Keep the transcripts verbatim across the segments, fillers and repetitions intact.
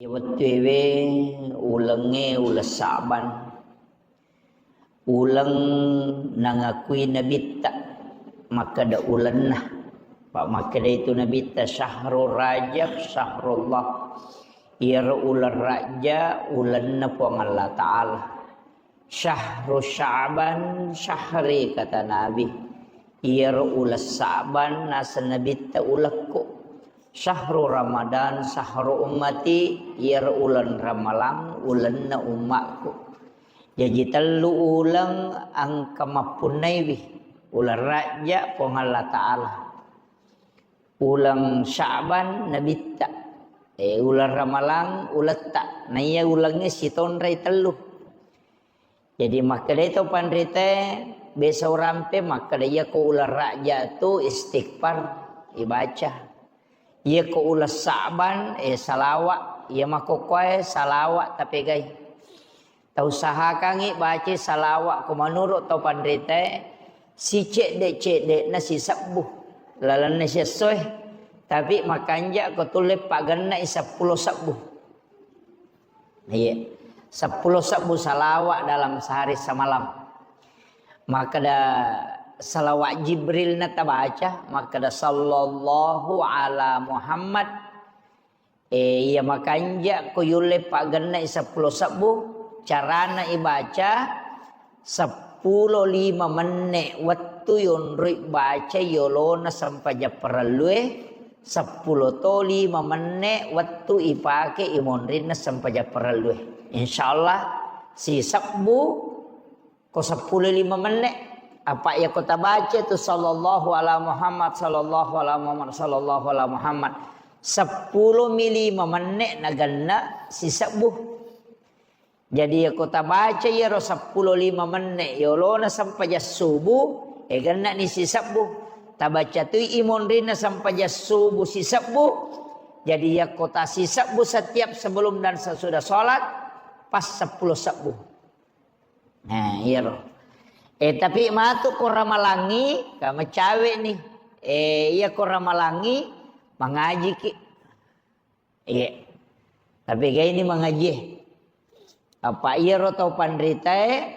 Wettuewe ulengnge uleng Sa'ban. Uleng nangakui Nabitta, makkeda ulenna. Pa makkeda itu Nabitta, "Syahrul Rajab syahrullah." Iyaro uleng Rajja ulenna Puang Allah Ta'ala. "Syahru Sya'ban syahri," kata Nabi. Iyaro uleng Sa'ban naseng Nabitta ulekku. "Syahru Ramadan syahru ummati," iyaro uleng Ramalang ulenna ummakku. Jaji tellu uleng engka mappunnaiwi, uleng Rajja Puang Allah Ta'ala. Uleng Sya'ban Nabitta. Eh, uleng Ramalang uletta. Naiya ulengnge sitonrai tellu. Jadi makkedai to panritae, biasa urampe makkeda, "Iyako uleng Rajja tu istighfar ibaca. Iyako uleng Sa'ban, eh, salawa, iya makkokkoe salawa tapegai." Tausahakangngi bacai salawa ko menurut to panritae, sicedde-cedde'na sisebbu. Lalenna siessoe. Tapi makanja ko tulle pagennai seppulo sebbu. Iya. Seppulo sebbu salawat dalam sehari semalam. Makkeda salawat Jibril na tabaca, makkeda, "Sallallahu ala Muhammad." Eh, iya makanja ko yulle pagennai seppulo sebbu, carana ibaca, seppulo lima menne wettu yonroi baca yolona sempajang parellue, seppulo to lima menne wettu ipake imonrinna sempajang parellue. Insyaallah sisebbu ko seppulo lima menne. Apa iya ko tabaca tu sallallahu ala Muhammad, sallallahu ala Muhammad, sallallahu ala Muhammad, seppulo mi lima menne nagenna sisebbu. Jadi, iyako tabaca iyaro seppulo lima menne yolona sempajang subuh, e, gennani sisebbu. Tabaca tui imonrinna sempajang subuh sisebbu. Jadi, iyako tasisebbu setiap sebelum dan sesudah sholat, pas seppulo sebbu. Nah, iyaro. E, tapi matu ko ramalangi, ka macawe ni. E, iya ko ramalangi, mangajiki. Iya. Tapi kaini mangaji. Apa iyaro tau panritae,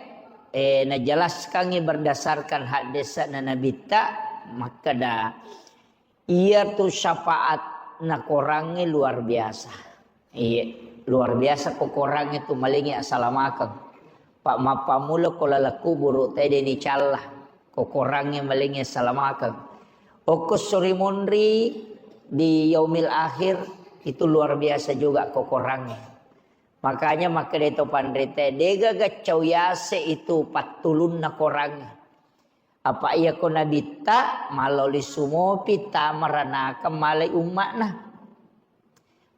eh, najelaskangi berdasarkan haddese'na Nabitta, makkeda, iyatu syafaat nakorangnge luar biasa. Iya, luar biasa ko korangnge tu malingi assalamakeng. Pak mappammula ko laleng kuburu tede ni calla. Kokorangnge malingnge salamakeng. Okko sori monri di yaumil akhir itu luar biasa juga kokorangnge. Makanya makkeda to panrita, degaga cau yase itu pattulunna korangnge. Apa iya ko nabitta maloli sumopi tamaranaka malai umma'na.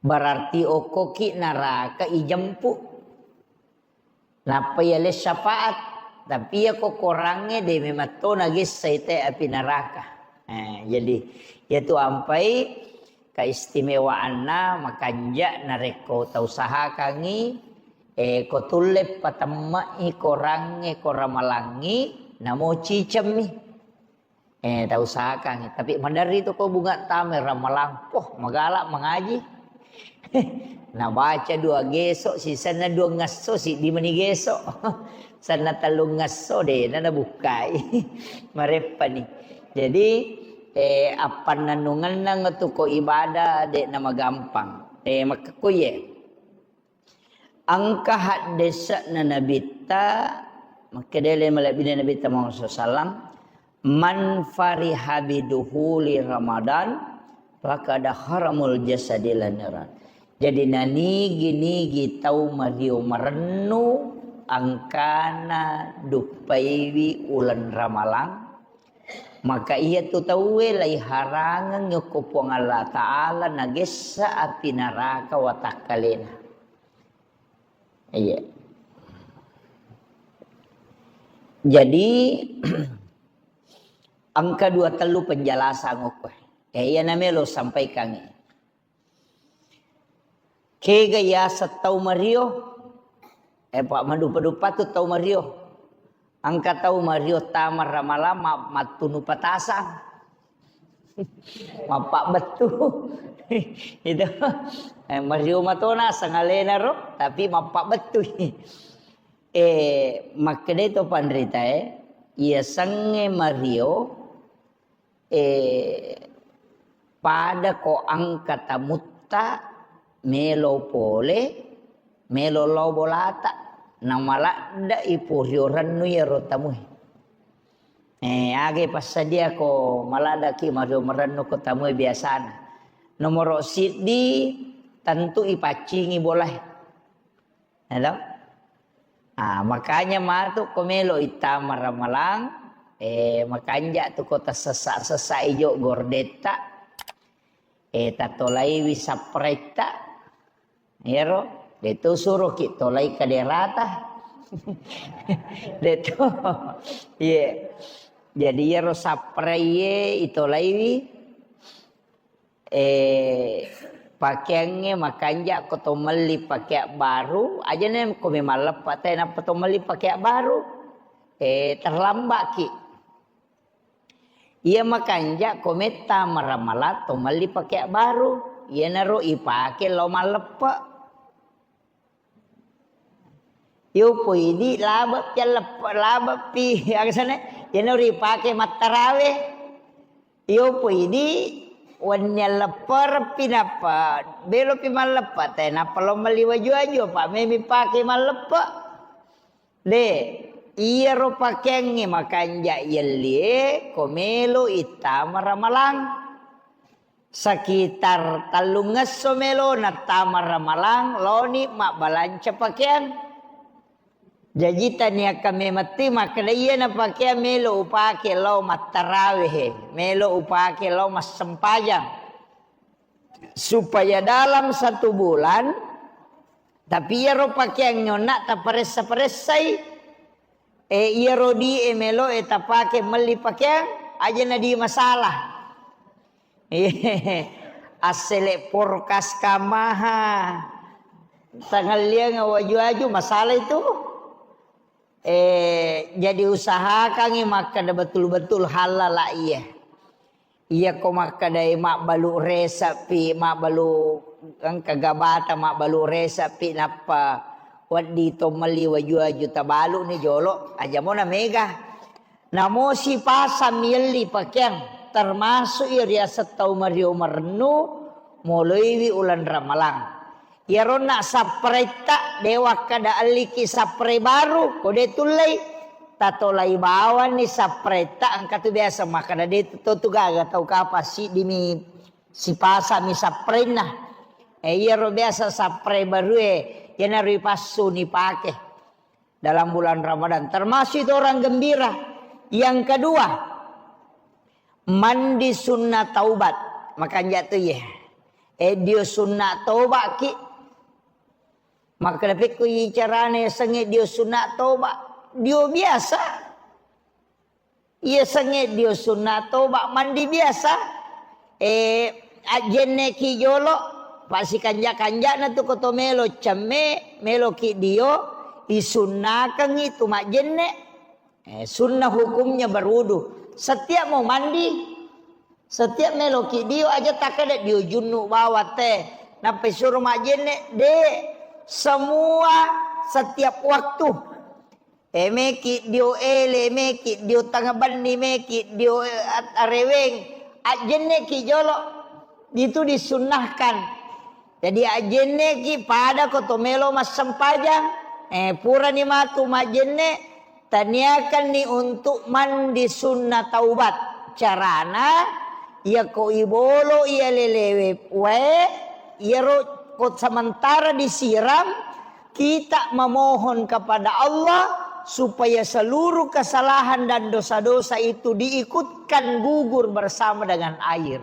Berarti okkoki naraka ijempu. Nappa yale syafaat, tapi iya ko korangnge de memang to nagessai te api neraka. Eh, jadi, iyatu ampai keistimewaanna makanja narekko tausahakangngi, eh, ko tulle patemme'i korangnge, ko ramalangngi, namo cicemmi. Eh, tausahakangngi. Tapi maderri tu ko bunga tama ramalang. Poh, magala mangaji. Nabaca dua geso, sisenna dua ngesso, siddi meni geso. Senna tellu ngesso, de na nabukkai. Mareppani. Jadi, eh, appannennungenna tu ko ibadah, de na magampang. Eh, makkekkuye. Engka haddese'na Nabitta, makkedele malebbina Nabitta Muhammad sallallahu alaihi wasallam, "Man fariha biduhuli Ramadan, faqad haramul jasadi laniran." Jadi, nanigi-nigi tau mario marennu angkana duppaiwi uleng Ramalang, maka iyatu tauwe laiharangeng yokko Puang Allah Ta'ala nagessa api naraka watakkalena. Iya. Jadi, engka dua tellu penjelasan okko. Eh, iya namelo sampaikan. Kega yaseng tau mario? Eh, pa madupa-dupa tu tau mario. Engka tau mario tama ramalang ma-, mattunu patasang. Mappabbettu. Itu. Eh, mario matona sangalena ro, tapi mappabbettu. Eh, makkeda to panrita, eh, iya sengnge mario, eh, pada ko engka tamutta melo pole, melo lao bolata, namaladda i purio rennu iyaro tamue. Eh, aga passadia ko maladdaki mario marennu ko tamue biasana. Nomoro siddi, tentu ipaccingi bolae. Halo? Ah, makanya matu ko melo ittama ramalang, eh, makanja tu ko tasessa-sessa ijo gordetta, eh, tatolaiwi sapretta, iyaro, de tu suroki tolai kaderata. De tu, iya. Jadi iyaro saprei itolaiwi, eh, pakeangnge makanja ko to melli pakeang baru, aja ne ko memang leppa te nappa to melli pakeang baru. Eh, terlambat ki. Iya makanja ko metta maramalang to melli pakeang baru, iyanaro ipake lao malleppe. Yo poidi labe'pi alleppe-, labe'pi, aga sana, iyanaro ipake mattarawe. Yo poidi wenni alleppereppi nappa belopi malleppe te, nappa lao melli waju-waju, apa memi pake malleppe. De, iyaro pakeangnge makanja yellie ko melo ittama ramalang. Sekitar tellungesso melo nattama ramalang, loni mabbalanca pakeang. Jaji taniakka memetti makkeda, "Iyana pakeang melo upake lao mattarawehe, melo upake lao massempajang." Supaya dalam satu bulan, tapi iyaro pakeang nyonna taparessa-paressai, eh, iyaro di e melo e tapake melli pakeang, aja na di masalah. Assele porkas kamaha. Tangalliang waju-waju masalah itu. Eh, jadi usahakangi makkeda betul-betul halal iya. Iya ko makkedai mabbalu resepi, mabbalu engka gabata, mabbalu resepi nappa wedding to melli waju-waju tabalu ni jolo, aja mo na mega. Namo sipasang mielli pakeang, termasuk iya riaseng tau mario marennu, moloiwi uleng ramalang. Iyaronna sapparetta, de wakkada elliki sapparai baru, ko de tullei, tatolai bawanni sapparetta, engka tu biasa makkada de to tu gaga tau kapang siddimi sipasami sapparainna. Eh, iyaro biasa sapparai barue, iyanaro ipassu nipake dalam bulan Ramadan, termasuk itu orang gembira. Yang kedua, mandi sunnah taubat. Makanja tu ye. Eh, dio sunnah taubat ki. Maka dapikku i carane sengnge dio sunnah taubat. Dio biasa. Iya sengnge dio sunnah taubat mandi biasa. Eh, ajjenneki jolo, pasikanja-kanjana tu ko to melo cemme, meloki dio, isunnakengi tu majjenne. Eh, sunnah hukumnya berwudu. Setiap mau mandi, setiap meloki dio aja takkeda dio junnu bawang te, nappa isuro majjenne, de, semua setiap waktu. Eh, meki dio ele, meki dio tengnga benni, meki dio, eh, at-, areweng, ajjenneki jolo, itu disunnahkan. Jadi ajjenneki pada ko to melo massempajang, eh, purani matu majjenne, taniakanni untuk mandi sunnah taubat. Carana, iya ko ibolo iya lelewe wae, iyaro ko sementara disiram, kita memohon kepada Allah supaya seluruh kesalahan dan dosa-dosa itu diikutkan gugur bersama dengan air.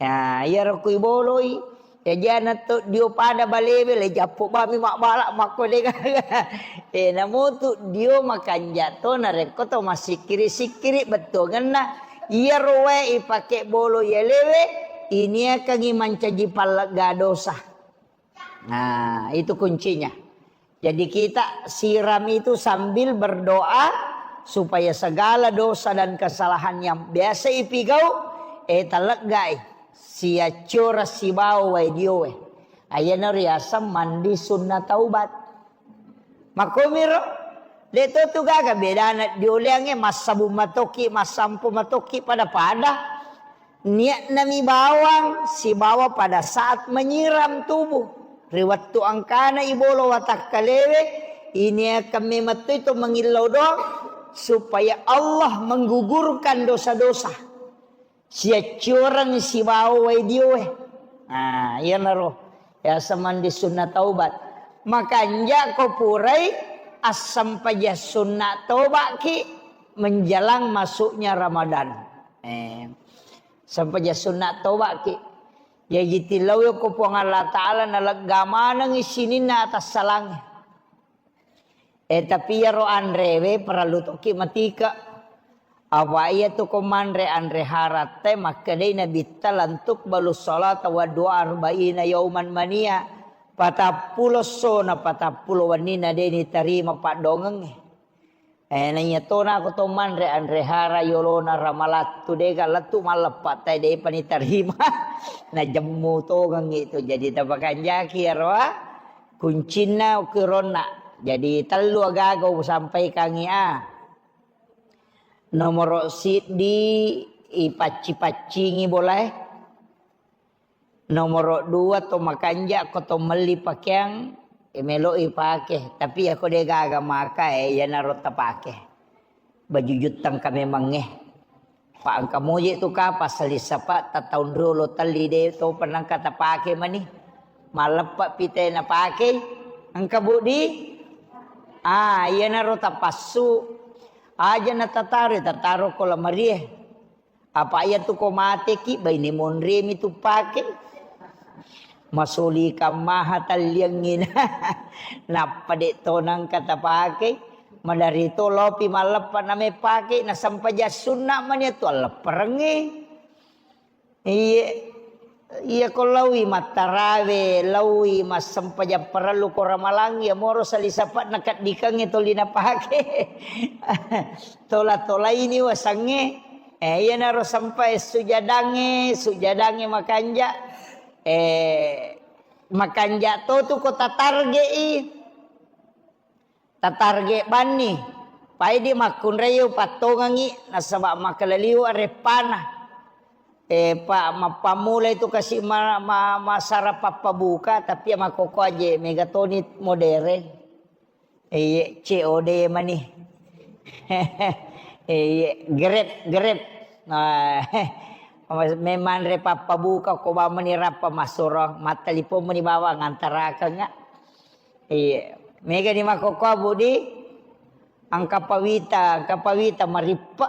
Ya, iyaro kui boloi, ya jana to dio pada balewe, le jappo bami mabbala makko de gaga. Eh, namotu dio makanja to, narekko to massikkiri-sikkiri bettuangenna, iyaro wae ipake bolo yalewe, iniakangi mancaji pallegga dosa. Nah, itu kuncinya. Jadi kita siram itu sambil berdoa supaya segala dosa dan kesalahan yang biasa ipigau, E, taleggai siaccioreng sibawa wae dioe. Ayana riaseng mandi sunna taubat. Makomiro, de to tu gaga bedana dioleangnge, massabung matoki, massampo matoki, pada-pada. Niatna mi bawang sibawa pada saat menyiram tubuh. Ri wettu engkana ibolo watakkalewe, iniakan memang to itu mengillau doang supaya Allah menggugurkan dosa-dosa. Siaccioreng sibawa wae dioe. Nah, iyanaro yaseng mandi sunna taubat. Makanja ko purai assempajang sunna tobaki menjelang masuknya Ramadan. Eh, sempajang sunna tobaki. Jaji tillau ko Puang Allah Ta'ala nalegga manengi sininna atassalangnge. Eh, tapi iyaro anrewe parellu tokki matika. Apa iya tu ko manre anre haratte, makkedai Nabitta, "Lantuk balus salata wa dua arba'ina yauman mania." Patappulo essona, patappulo wenninna de nitarima paddongengnge. Eh, naiya tona ko to manre anre hara yolona ramalattu, dega lettu malleppa tai, depa nitarima. Najemmu tongengngi tu. Jadi tapakanjaki iyaro, ah. Kuncinna ukironna. Jadi tellu agaga usampaikangngi, ah. Nomoro siddi, ipacci-paccingi bolae. Nomoro dua, to makanja ko to melli pakeang, e, melo ipake. Tapi yako de gaga maka, e, iyanaro tapake. Baju juttang ka memangnge. Pa engka moje tu ka pasali sapa ta taung riolo telli de to penangka tapake mani. Maleppa pite napake. Engka budi. Ah, iyanaro tapassu. Aja na tataro, tataro ko lamarie. Apa iya tu ko mateki, baine monremi tu pake. Masoli kammaha talliangngi. Nappa de to nangka tapake. Madari to lopi malleppa name pake, nasampajang sunna mani tu allepperengngi. Iye, iya ko laui mattarawe, laui massempajang parellu ko ramalang, iya moro sali sapa'na keddikengnge toli napake. Tola-tolaini wasengnge. Eh, iyanaro sampai sujadangnge, sujadangnge makanja. Eh, makanja to tu ko tatarge'i. Tatarge banni. Paidi makkunrai pattongengi nasaba makkalaliu areppana. Eh, pa, mappammula itu kasi ma, ma, masara pappabuka, tapi ya makkoko aje megatoni modere. Iye, C O D mani. Iye, Grab, Grab. Nah, memang re pappabuka ko bamani rappa masuro, mattelepon mani bawang antarakengnga. Iye, mega ni makkoko budi, engka pawita, engka pawita marippe.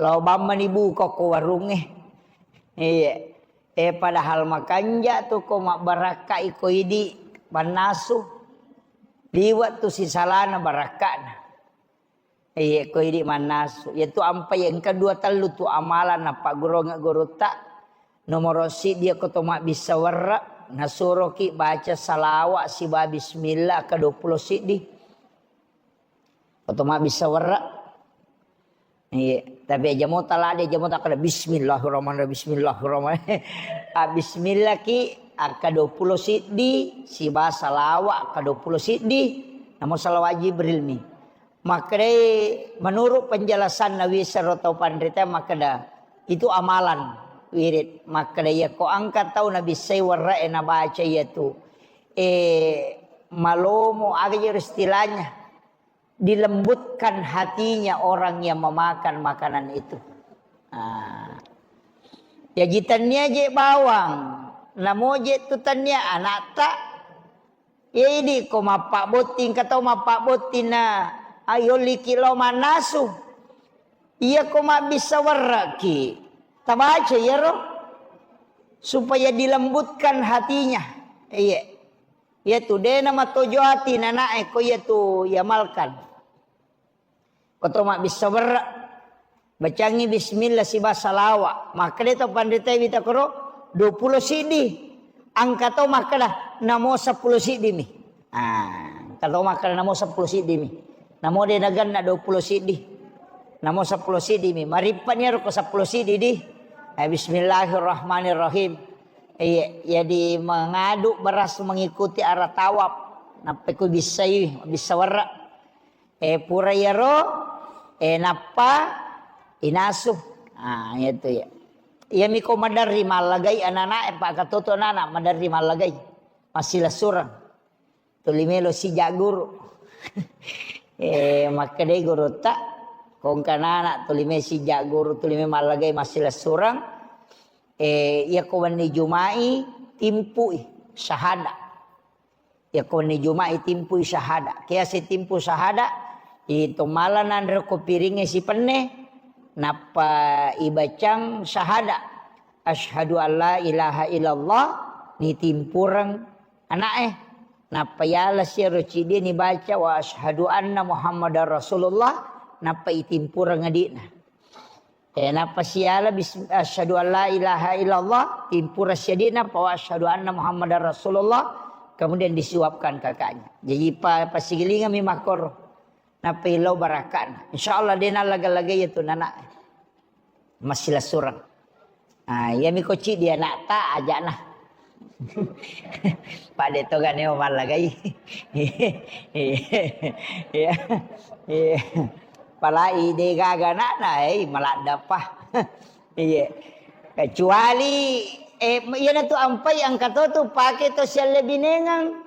Lao bamani buka ko warungnge. Iye. Eh, padahal makanja tu ko mabbarakkai ko idi mannasu. Liwa tu sisalana barakkana. Iye, ko idi mannasu. Iya tu ampai engka dua tellu tu amalan nappagguruangngi gurutta. Nomoro siddi ko to mabbissa werre, nasuroki baca salawa siba bismillah ka dua pulo siddi. Ko to mabbissa werre. Iya, tapi aja mo talade, aja mo takkada bismillahirrahmanirrahim, bismillahirrahmanirrahim. Ah, bismillah ki, akka dua pulo siddi, siba salawa akka dua pulo siddi, namo salawa Jibril mi. Makkedai, menurut penjelasan Nabi Sero tau panrita makkeda, itu amalan wirid. Makkeda, iya ko engka tau nabissai werre'e nabaca iya tu. Eh, malomo, aga je istilahnya? Dilembutkan hatinya orang yang memakan makanan itu. Ah. Jaji tennia je bawang, namo je tu tennia anakta, Iya idi ko mappabbotting, engka tau mappabbotting na, ah, yolliki lao mannasu. Iya ko mabbissa werre'ki, tabaca iyaro supaya dilembutkan hatinya. Iya. Iya tu, de namatojo ati nanae ko iya tu iamalkan. Ko to mabbissa werre, bacangngi bismillah siba salawa. Makkeda to panritae wita koro, dua pulo siddi. Engka to makkeda, namo seppulo siddi mi. Ah, engka to makkeda, namo seppulo siddi mi. Namo de nagenna dua pulo siddi. Namo seppulo siddi mi. Marippani ero ko seppulo siddi di. Eh, bismillahirrahmanirrahim. Iya, jadi mengadu beras mengikuti arah tawaf. Nappa ku bissai, bissa werra. Eh, pura iyaro, eh, nappa inasu. Ah, itu ya. Iya miko maderri mallagai anak-anak, eh, Pak Katoto anak-anak maderri mallagai. Masih lesurang. Tuli melo sijak guru. Eh, makkedai gurutta, kongkanana tuli me sijak guru, tuli me mallagai massilessureng. Eh, iyako wenni Juma'i timpui syahada. Iyako wenni Juma'i timpui syahada. Kiasi timpu syahada, itu mala nanre ko piringnge sipenne, nappa ibacang syahada. Asyhadu alla ilaha illallah, nitimpureng ana'e. Nappa yala siaro cidie nibaca, "Wa asyhadu anna Muhammadar Rasulullah," nappa itimpureng adi'na. Eh, nappa siala bis-, "Asyhadu an la ilaha illallah," timpureng siadi'na, nappa, "Wa asyhadu anna Muhammadar Rasulullah," kemudian disuapkan kakaknya. Jadi pa-, pasigilingami makkoro. Nappa illau barakka'na. Insyaallah de nallaga-lagai iyatu nana. Massilessureng. Ah, iyami ko ciddi anakta ajana. Pak de toga neo mallagai. Iya. Iya. Palai de gaga anakna, eh, maladdapa. Iya. Kecuali, eh, iyana tu ampai engka to tu pake to sialle binengang.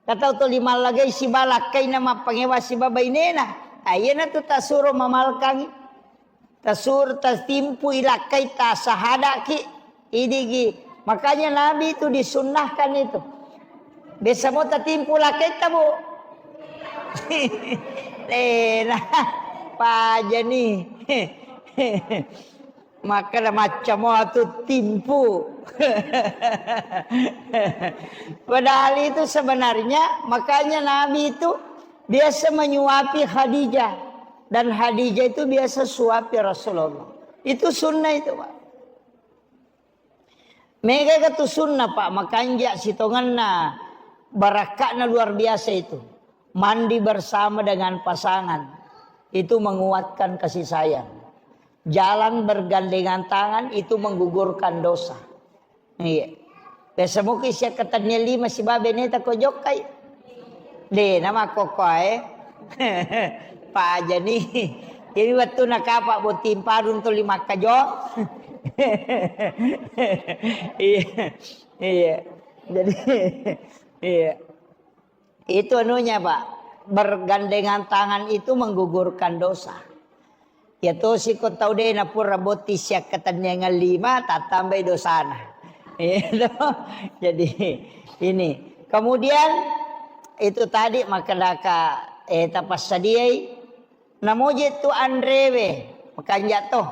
Katau tuli mallagai siba lakkaina mappangewa siba bainena. Ah, iyanatu tasuro mamalkangi. Tasur-, tatimpui lakkai tasahadaki. Idigi. Makanya Nabi itu disunnahkan itu. Biasa mau tatimpu lakkai tabu. Lena. Pajani. Makkeda macca mua tu timpu. Padahal itu sebenarnya, makanya Nabi itu biasa menyuapi Khadijah. Dan Khadijah itu biasa suapi Rasulullah. Itu sunnah itu, Pak. Mega tu sunnah, Pak, makanja sitongenna, barakka'na luar biasa itu. Mandi bersama dengan pasangan, itu menguatkan kasih sayang. Jalan bergandengan tangan, itu menggugurkan dosa. Iya. Biasa muki sia ketennia lima sibabe neta ko jokkai. De, nama kokoae. Pajani. Jadi wettu nakapa botting parung tuli makkajo. Iya. Iya. Jadi, iya. Itu anunya, Pak. Bergandengan tangan itu menggugurkan dosa. Ya tosi ko tau de napura botting siakkatenniangan lima, tattambai dosana. Iya toh? Jadi, ini. Kemudian, itu tadi makkedaka, eh, tapassadiai, namoje tu anrewe, makanja to.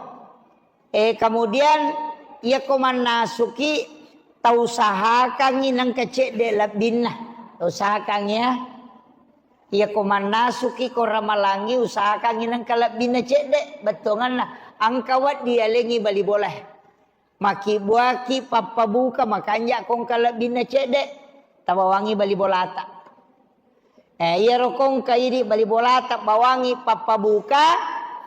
Eh, kemudian, iyako mannasuki, tausahakangngi nengka cedde lebbinna. Tausahakangngi ya. Iyako mannasuki ko ramalangngi, usahakangngi nengka lebbinna cedde, bettuanganna engka wedding yalengngi bali bolae. Makkibbuaki pappabuka makanja ko engka lebbinna cedde, tabawangngi bali bolata. Eh, iyaro ko engka idi bali bolata bawangngi pappabuka,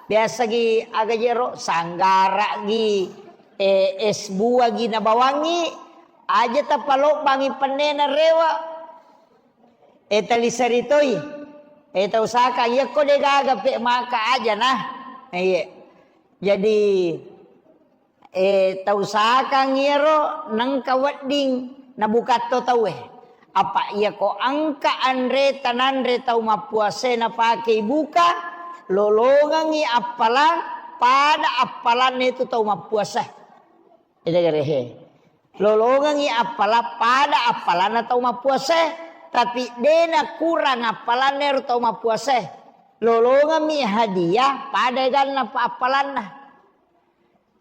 biasa gi aga jero, sanggara gi, eh, es buah gi nabawangngi, aja tapalobbangi pennena rewa. Eh, taliseri toi. Eh, tausahakang, iyakko de gaga pe maka aja nah. Iya. Jadi, eh, tausahakang iyaro nengka wedding nabukatto tauwe. Apa iyako engka anre tananre tau mappuasae napakei buka, lolongengngi appalang pada appalanna itu tau mappuasae. Ede gare he. Lolongengngi appala-, pada appalanna tau mappuasae, tapi de nakurang appalanna ero tau mappuasae. Lolongemmi hadiah pada eganna pa-, appalanna.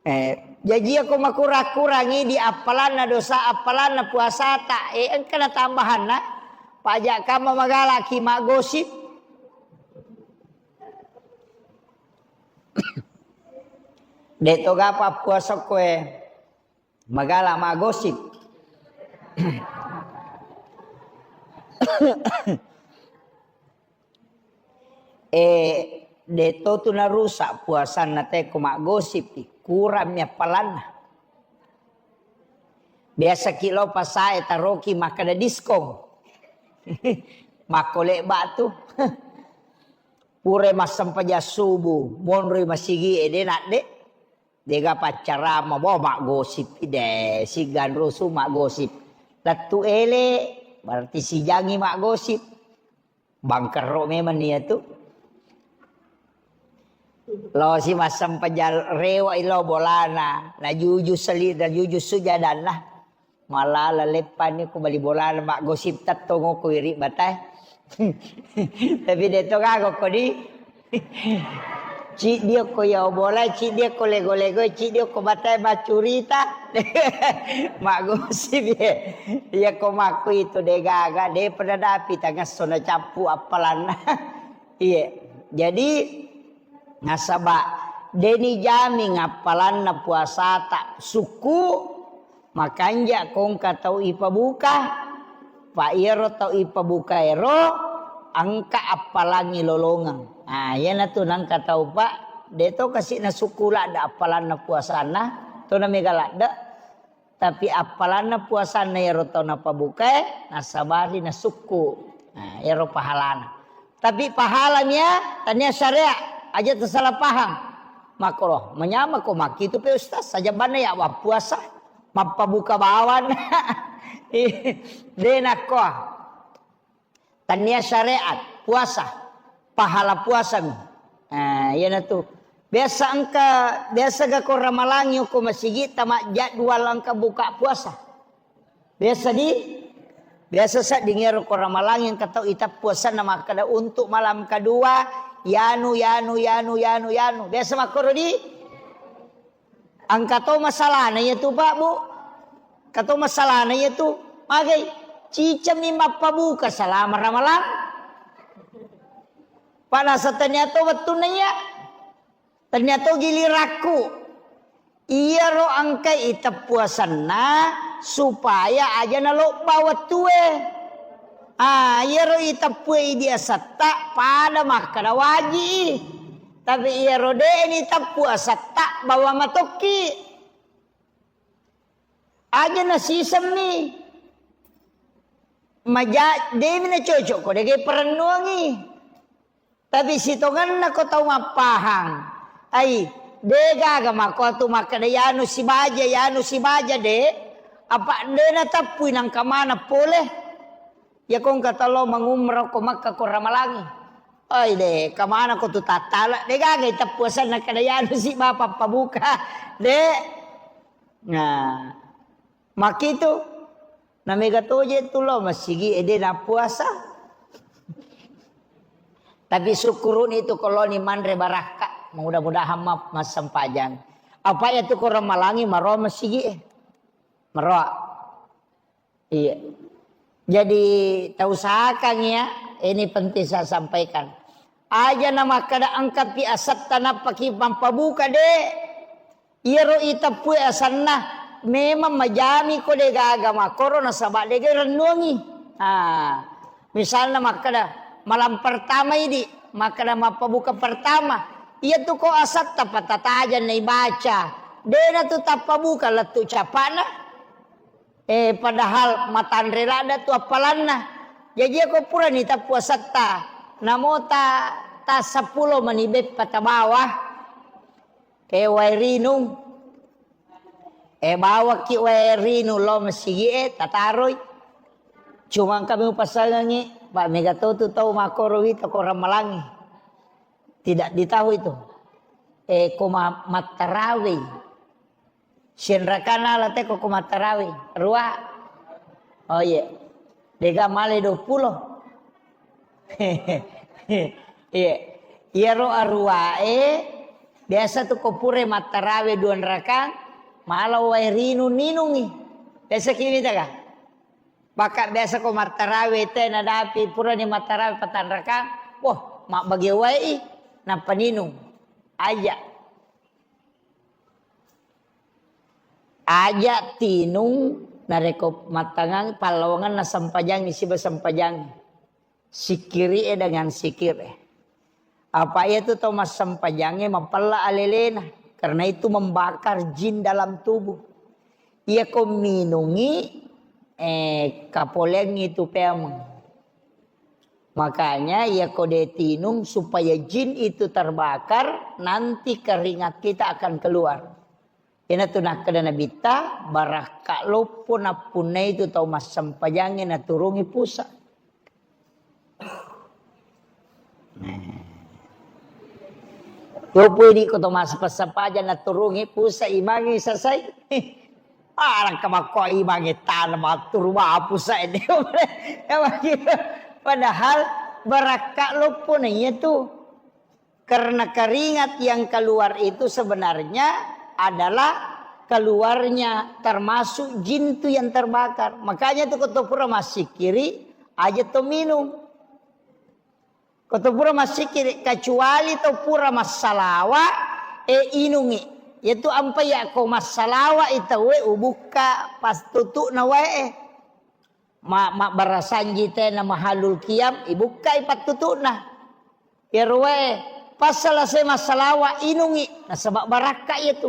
Eh, jaji iyako makurang-kurangi di appalanna dosa, appalanna puasata, eh, engka na tambahanna, paja kamma magalaki maggosip. De to gapa puasa koe. Magala maggosip. Eh, de to tu narusak puasanna te ko maggosip, kurammi appalanna. Biasa ki lo pasae taroki makkeda diskon. Makko lebba tu. Pura massempajang subuh, monroi masigi e de nadde. Dega paccarama, bo maggosip de, siganrusu maggosip. Lettu ele, berarti sijangi maggosip. Bangkerro memang nia tu. Lo si massempajang rewa ilo bolana, najuju seli, najuju sujadanna. Malala leppani ko bali bolana maggosip tettong ko iri batai. Tapi de to gago ko di. Ciddi ko ya bola, ciddi ko lego-lego, ciddi ko batai maccurita. Maggosip ye. Iya ko makku itu de gaga, de pada dapi tangasso na cappu appalanna. Iya. Jadi nasaba deni jaming appalanna puasata sukku, makanja kongka tau ipabuka, pa iyaro tau ipabuka ero engka appalangi lolongeng. Ah, iyanatu nangka tau, Pak, de to kasi nasukku ladde appalanna puasanna, to na mega ladde. Tapi appalanna puasanna iyaro tau napabukae, nasabari nasukku. Nah, iyaro pahalana. Tapi pahala mia, tania syariat, aja tersalah paham. Makro, menyama ko maki itu pe ustaz, saja bana ya wa puasa, mappabuka bawan. De nakko. Tania syariat, puasa, pahala puasa mi. Nah, iyanatu. Biasa engka, biasa ga ko ramalangi ko masigi tama jadwal engka buka puasa. Biasa di, biasa sedding ero ko ramalangi engka tau ita puasanna makkeda untuk malam kedua, yanu, yanu, yanu, yanu, yanu. Biasa makkoro di. Engka to masalahna iyatu, Pak, Bu. Engka to masalahna iyatu. Magai, cicengmi mappabuka salama ramalang. Padahal tania to wettunna iya. Tania to gilirakku. Iyaro engkai iteppuasanna supaya aja nalobba wettue. Ah, iyaro iteppue idi asetta pada makkeda waji. Tapi iyaro de'ni teppu asetta bawa matokki. Aja nasisemmi. Maja-, de'mi nacocok ko dege perennuangi. Tapi sitongenna ko tau mappahang. Ai, de gaga mako tu makkeda yanu sibaja, yanu sibaja de. Apa de nateppui nangka maneng pole. Ya kongka talo mangumrah ko Makkah ko ramalangi. Ai de, kamana ko tu tattala. De gaga iteppu asenna kada yanu si bapa pabuka. De. Nah, makitu. Na mega toje tu lo masigi ede na puasa. Tapi syukuruni tu koloni manre barakka. Mudah-mudahan ma-, massempajang. Apa ya tu korang malangi maroa masigi e. Maroa. Iya. Jadi, tausahakan ya, ini penting saya sampaikan. Aja na makkada engkapi asetta nappaki mampabuka, de. Iyaro iteppui asenna, memang majami ko de gaga makkoro nasaba de ga rennuangi. Ah, misalna makkada malam pertama idi, makkada mappabuka pertama. Iya tu ko asetta patataja na ibaca. De na tu tappabuka lettu capana. Eh, padahal matanre ladda tu appalanna. Jaji ko purani tappuasatta, namo ta, ta seppulo mani beppa tabawa. Eh, wae rinung. Eh, bawakki wae rinung lo masigi e, tataroi. Cuma kami upasangangi, Pak, mega to tu tau makoro wita ko ramalangi. Tidak ditahu itu. Eh, ko ma-, mattarawei. Sianrakana ala teko ko mattarawe. Rua. Oh iya. Dega male dua puluh. Iya. Iyaro aruae biasa tu ko pure mattarawe dua rakang, mala wae rinung ninungi. Biasa ki mita ka? Maka biasa ko mattarawe te nadapi purani mattarawe patang rakang, wah, mabbage wae i, nappa ninung. Aja. Aja tinung narekko mattangang pallawangenna sempajangngi siba sempajangngi. Sikkiri e dengan sikir e. Apa iya tu tau massempajangnge mapella alelena. Karena itu membakar jin dalam tubuh. Iyako minungi, eh, kapoleangngi tu peameng. Makanya iyako de tinung supaya jin itu terbakar, nanti keringat kita akan keluar. Iyanatu nakkeda Nabitta, barakka loppo nappunnai tu tau massempajangnge naturungi pusa. Nah. Loppo idi ko to massempajang naturungi pusa imangi sasai. Arang kamakko imangi tanah maturu mapusa ini. Padahal barakka loppo na iya tu. Karena keringat yang keluar itu sebenarnya adalah keluarnya termasuk jin tu yang terbakar. Makanya tu ko to pura massikiri, aja to minum. Ko to pura massikiri, kecuali to pura massalawa, e inungi. Yaitu ampa ya ko massalawa i tauwe ubukka pastutu'na wae. Ma-, mabbarasanji tena mahalul qiyam, ibukkai pattutu'na. Iyaro wae, pas selesai massalawa, inungi, nasaba barakka iya tu.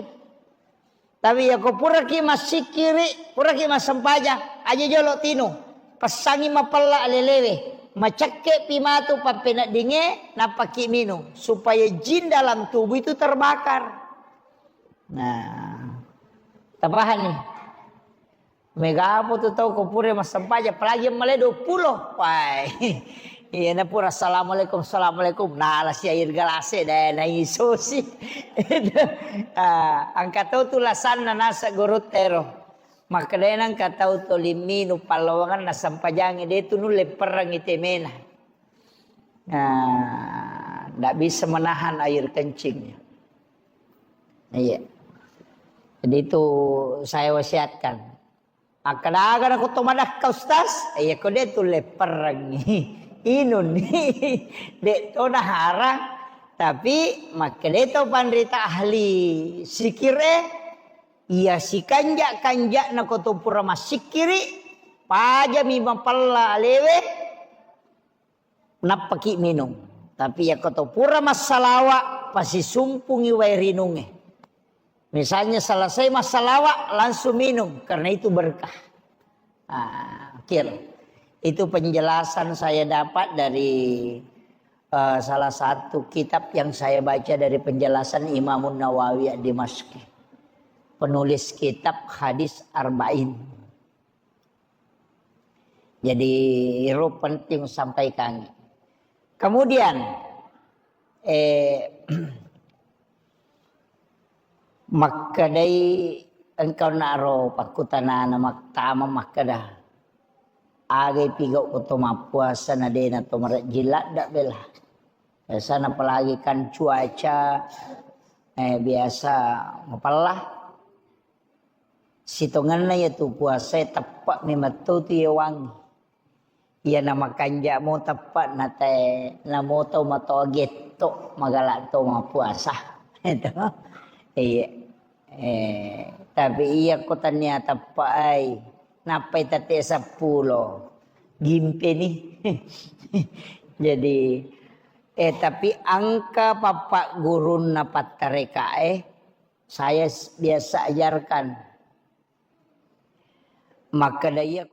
Tapi yako puraki massikiri, puraki massempajang, aja jolo tinu. Passangi mapella alelewe, macekke pi matu pappeneddinge, nappaki minum, supaya jin dalam tubuh itu terbakar. Nah, tapahani? Megapo tu tau ko pura massempajang, apalagi yang mulai dua puluh. Wai. Iya na pura assalamualaikum, assalamualaikum. Nalasi air galase deh, na isosi. Ah, angka tau tu lasanna nasa guru tero. Makkedai nangka tau toli minu pallawangan na sempajangi de tu nulle perrangi temena. Nah, ndak bisa menahan air kencingnya. Iya. Jadi itu saya wasiatkan. Akkadaga na ko to madakka, Ustaz? Iya ko de tu lepperengi. Inun. De to naharang. Tapi makkede to panrita ahli sikire, iya sikanja-kanja na ko to pura massikkiri, pajami mapella alewe, nappaki minum. Tapi yako to pura massalawa, pasisumpungi wae rinunge. Misalnya selesai massalawa, langsung minum, karena itu berkah. Ah, kir. Itu penjelasan saya dapat dari, eh, salah satu kitab yang saya baca dari penjelasan Imamun Nawawi Ad-Dimasyqi, penulis kitab Hadis Arba'in. Jadi, itu penting sampaikan. Kemudian, eh, makkedai engkau naro pakkutanana maktama makkeda, agai pigau ko to mappuasa na dena to marejjing ladda bela. Biasana apalagi kan cuaca, eh, biasa mapella. Sitongenna iya tu puasae teppe' memetto tu iyawangngi. Iya namakanja mo teppe' natae, namo tau matoa getto magala to mappuasa. Itu. Iya. Eh, tapi iya ko tania teppe' ai, nappai tette seppulo. Gimpeni. Jadi, eh, tapi engka pappa gurunna pattarekae, saya s-, biasa ajarkan. Makkeda iya,